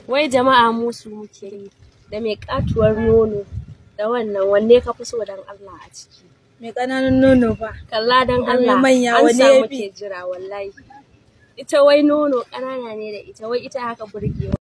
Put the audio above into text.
Wai jama'a musu muke yi da mai katuwar nono da wannan, wanne ka fi so dan Allah a ciki? Mai ƙananan nono fa. Kalla dan Da mai Allah. manya, an wanne sa ya fi? Muke jira wallahi. Ita wai nono ƙanana ne da ita, wai ita haka burgewa.